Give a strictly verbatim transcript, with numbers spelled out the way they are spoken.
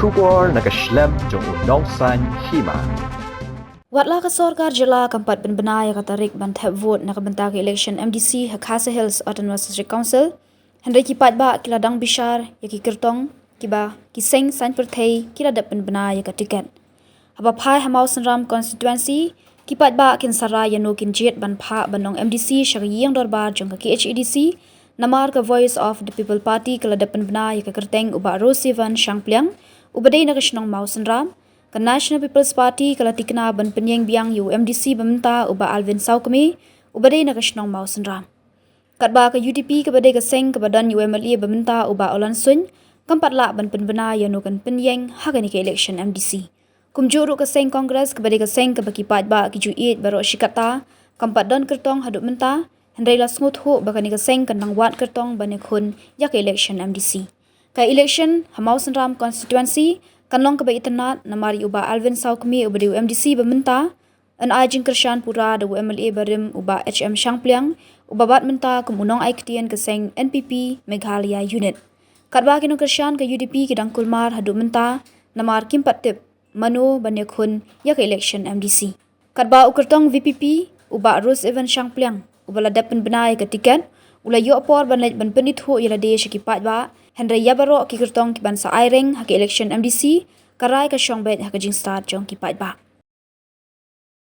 Khubor na ka shlem jong u nongsan hima. Wat la ka sorkar jylla kam pat pynbna ïa ka tarik ban thep vote na ka bynta ka election M D C ha Khasi Hills Autonomous District Council, hynrei ki paidbah ki la dang bishar ïa ki kyrtong kiba ki seng saiñ pyrthei ki la dep pynbna ïa ka tiket. Haba phai ha Mawsynram constituency, ki paidbah kin sa rai ïa no kin jied ban phah ban long M D C sha ka ïing dorbar jong ka K H A D C, namar ka Voice of the People Party ka la dep pynbna ïa ka kyrteng u Bah Rosievan Shangpliang, uba dei na ka shnong Mawsynram. Ka National People's Party ka la tikna ban pynïeng biang ïa u M D C ba mynta u Bah Alvin Sawkmie, uba dei na ka shnong Mawsynram. Katba ka U D P kaba dei ka seng kaba don ïa u M L A ba mynta u Bah Olan Suin, kam pat lah ban pynbna ïa no kan pynïeng ha kane ka election M D C. Kumjuh ruh ka seng Congress kaba dei ka seng kaba ki paidbah ki ju ïeit baroh shi katta, kam pat don kyrtong haduh mynta, hynrei la sngewthuh ba kane ka seng kan nang wad kyrtong ban ïakhun ïa ka election M D C. Ka election ha Mawsynram constituency kan long kaba itynnad namar ïa u Bah Alvin Sawkmie uba dei u M D C ba mynta, yn ai jingkyrshan pura da u M L A barim u Bah H M Shangpliang, uba bat mynta kum u nongai ktien ka seng N P P Meghalaya Unit. Katba ki nongkyrshan ka U D P ki dang kulmar haduh mynta namar kim pat tip mano ban ïakhun ïa ka election M D C. Katba u kyrtong V P P u Bah Rosievan Shangpliang, uba la dep pynbna ïa ka tiket, u la ïoh por ban leit ban pynithuh ïa lade sha ki paidbah, hynrei ïa baroh ki kyrtong kiban sa ai reng ha ka election M D C, ka rai ka shong beit ha ka jingstad jong ki paidbah.